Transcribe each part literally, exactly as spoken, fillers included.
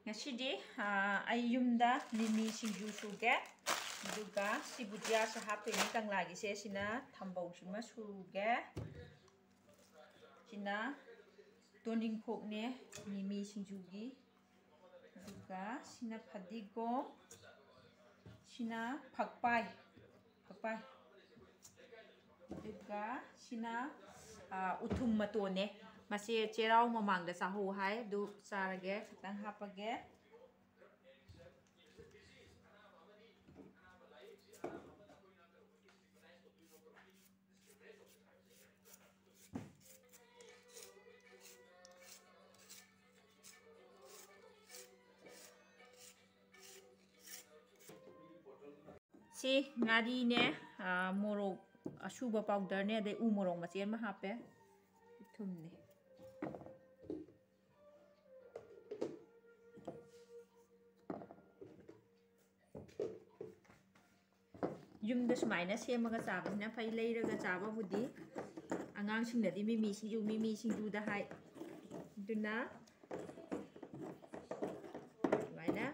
ꯉꯁꯤꯗꯤ ꯑꯩ ꯌꯨꯝꯗ ꯃꯤꯃꯤ ꯁꯤꯡꯖꯨ ꯁꯨꯒꯦ꯫ ꯑꯗꯨꯒ ꯁꯤ ꯕꯨꯖꯤꯌꯥꯁꯨ ꯍꯥꯞꯇꯣꯏꯅꯤ, ꯀꯪꯂꯥꯒꯤꯁꯦ꯫ ꯁꯤꯅ ꯊꯝꯕꯧꯁꯤꯃ ꯁꯨꯒꯦ꯫ ꯁꯤꯅ ꯇꯣꯅꯤꯡꯈꯣꯛꯅꯦ, ꯃꯤꯃꯤ ꯁꯤꯡꯖꯨꯒꯤ꯫ ꯑꯗꯨꯒ ꯁꯤꯅ ꯐꯗꯤꯒꯣꯝ, ꯁꯤꯅ ꯐꯛꯄꯥꯏ, ꯐꯛꯄꯥꯏ꯫ ꯑꯗꯨꯒ ꯁꯤꯅ, ꯑ, ꯎꯊꯨꯝ ꯃꯇꯣꯟꯅꯦ꯫ ꯃꯁꯦ ꯆꯩꯔꯥꯎ ꯃꯃꯥꯡꯗ ꯆꯥꯍꯧ ꯍꯥꯏ, ꯑꯗꯨ ꯆꯥꯔꯒꯦ, ꯈꯤꯇꯪ ꯍꯥꯞꯄꯒꯦ꯫ ꯁꯤ ꯉꯥꯔꯤꯅꯦ, ꯑ, ꯃꯣꯔꯣꯛ ꯑꯁꯨꯕ ꯄꯥꯎꯗꯔꯅꯦ, ꯑꯗꯩ ꯎ ꯃꯣꯔꯣꯛ ꯃꯆꯦꯠ ꯑꯃ ꯍꯥꯞꯄꯦ, ꯊꯨꯝꯅꯦ꯫ ꯌꯨꯝꯗ ꯁꯨꯃꯥꯏꯅ ꯁꯦꯝꯃꯒ ꯆꯥꯕꯁꯤꯅ ꯐꯩ, ꯂꯩꯔꯒ ꯆꯥꯕꯕꯨꯗꯤ꯫ ꯑꯉꯥꯡꯁꯤꯡꯅꯗꯤ ꯃꯤꯃꯤ ꯁꯤꯡꯖꯨ, ꯃꯤꯃꯤ ꯁꯤꯡꯖꯨꯗ ꯍꯥꯏ꯫ ꯑꯗꯨꯅ ꯁꯨꯃꯥꯏꯅ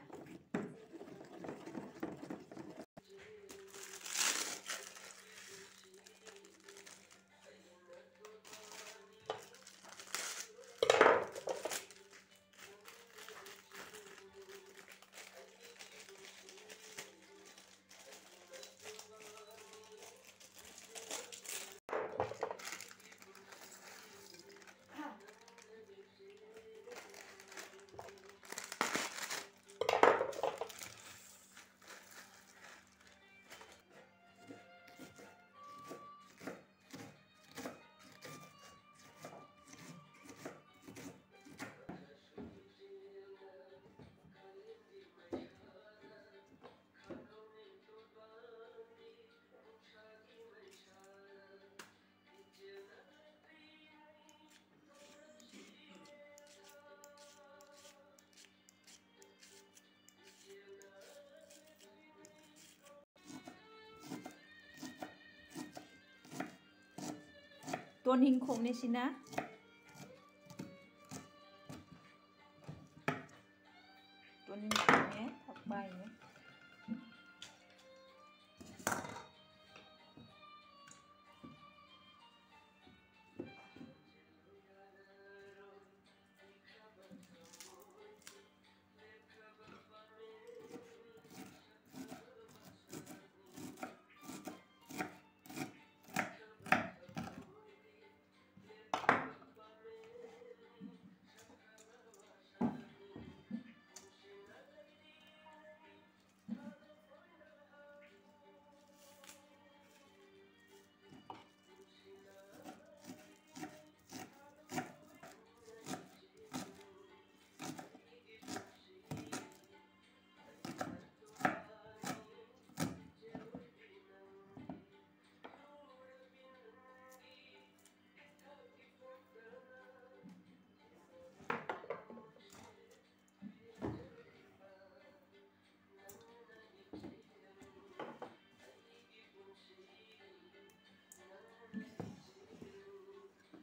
ꯇꯣꯅꯤꯡꯈꯣꯛꯅꯦ ꯁꯤꯅ꯫ ꯃꯅꯤꯡꯗꯅꯦ ꯊꯛꯄꯥꯏꯅꯦ꯫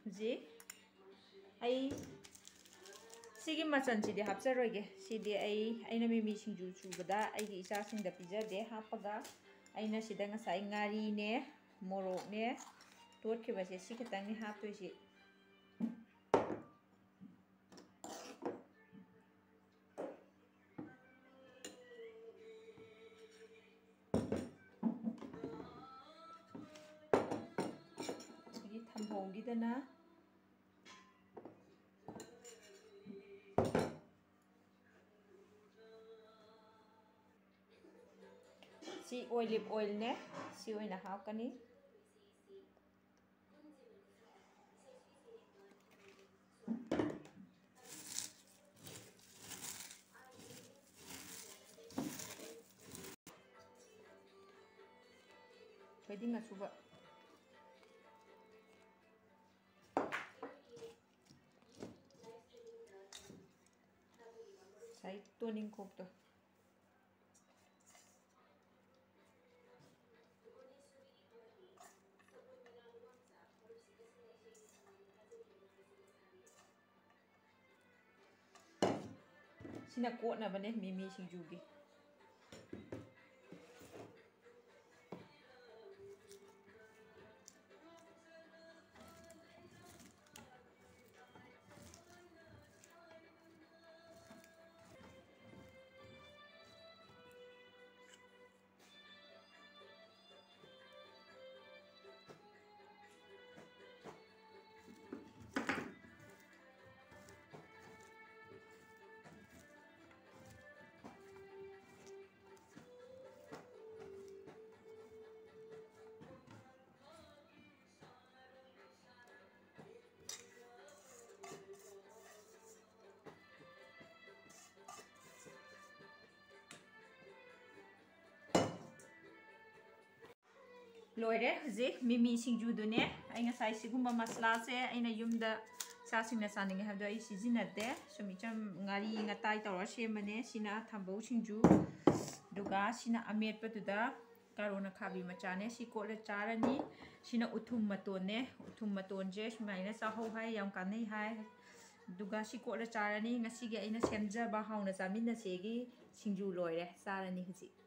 ꯍꯧꯖꯤꯛ ꯑꯩ ꯁꯤꯒꯤ ꯃꯆꯜꯁꯤꯗꯤ ꯍꯥꯞꯆꯔꯣꯏꯒꯦ꯫ ꯁꯤꯗꯤ ꯑꯩ, ꯑꯩꯅ ꯃꯤꯃꯤ ꯁꯤꯡꯖꯨ ꯁꯨꯕꯗ ꯑꯩꯒꯤ ꯏꯆꯥꯁꯤꯡꯗ ꯄꯤꯖꯗꯦ ꯍꯥꯞꯄꯒ꯫ ꯑꯩꯅ ꯁꯤꯗ ꯉꯁꯥꯏ ꯉꯥꯔꯤꯅꯦ, ꯃꯣꯔꯣꯛꯅꯦ, ꯇꯣꯠꯈꯤꯕꯁꯦ ꯁꯤ ꯈꯤꯇꯪꯅꯤ ꯍꯥꯞꯇꯣꯏꯁꯤ꯫ ꯑꯗꯒꯤ ꯊꯝꯕꯣꯡꯒꯤꯗꯅ ꯁꯤ olive oilꯅꯦ, ꯁꯤ ꯑꯣꯏꯅ ꯍꯥꯞꯀꯅꯤ꯫ ꯊꯣꯏꯗꯤꯡ ꯑꯁꯨꯕ꯫ ꯉꯁꯥꯏ ꯇꯣꯅꯤꯡꯈꯣꯛꯇꯣ꯫ ꯁꯤꯅ ꯀꯣꯠꯅꯕꯅꯦ ꯃꯤꯃꯤ ꯁꯤꯡꯖꯨꯒꯤ꯫ ꯂꯣꯏꯔꯦ꯫ ꯍꯧꯖꯤꯛ ꯃꯤꯃꯤ ꯁꯤꯡꯖꯨꯗꯨꯅꯦ꯫ ꯑꯩ ꯉꯁꯥꯏ ꯁꯤꯒꯨꯝꯕ ꯃꯁꯂꯥꯁꯦ ꯑꯩꯅ ꯌꯨꯝꯗ ꯏꯆꯥꯁꯤꯡꯅ ꯆꯥꯅꯤꯡꯉꯦ ꯍꯥꯏꯕꯗꯣ ꯑꯩ ꯁꯤꯖꯤꯟꯅꯗꯦ꯫ ꯁꯨꯝ ꯏꯆꯝ ꯉꯥꯔꯤ ꯉꯇꯥꯏ ꯇꯧꯔ ꯁꯦꯝꯕꯅꯦ꯫ ꯁꯤꯅ ꯊꯝꯕꯧ ꯁꯤꯡꯖꯨ, ꯑꯗꯨꯒ ꯁꯤꯅ ꯑꯃꯦꯠꯄꯗꯨꯗ ꯀꯥꯔꯣꯟ ꯑꯈꯥꯕꯤ ꯃꯆꯥꯅꯦ꯫ ꯁꯤ ꯀꯣꯠꯂ ꯆꯥꯔꯅꯤ꯫ ꯁꯤꯅ ꯎꯊꯨꯝ ꯃꯇꯣꯟꯅꯦ꯫ ꯎꯊꯨꯝ ꯃꯇꯣꯟꯁꯦ ꯁꯨꯃꯥꯏꯅ ꯆꯥꯍꯧ ꯍꯥꯏ, ꯌꯥꯝ ꯀꯥꯟꯅꯩ ꯍꯥꯏ꯫ ꯑꯗꯨꯒ ꯁꯤ ꯀꯣꯠꯂ ꯆꯥꯔꯅꯤ꯫ ꯉꯁꯤꯒꯤ ꯑꯩꯅ ꯁꯦꯝꯖꯕ ꯍꯥꯎꯅ ꯆꯥꯃꯤꯟꯅꯁꯦꯒꯤ ꯁꯤꯡꯖꯨ ꯂꯣꯏꯔꯦ꯫ ꯆꯥꯔꯅꯤ ꯍꯧꯖꯤꯛ꯫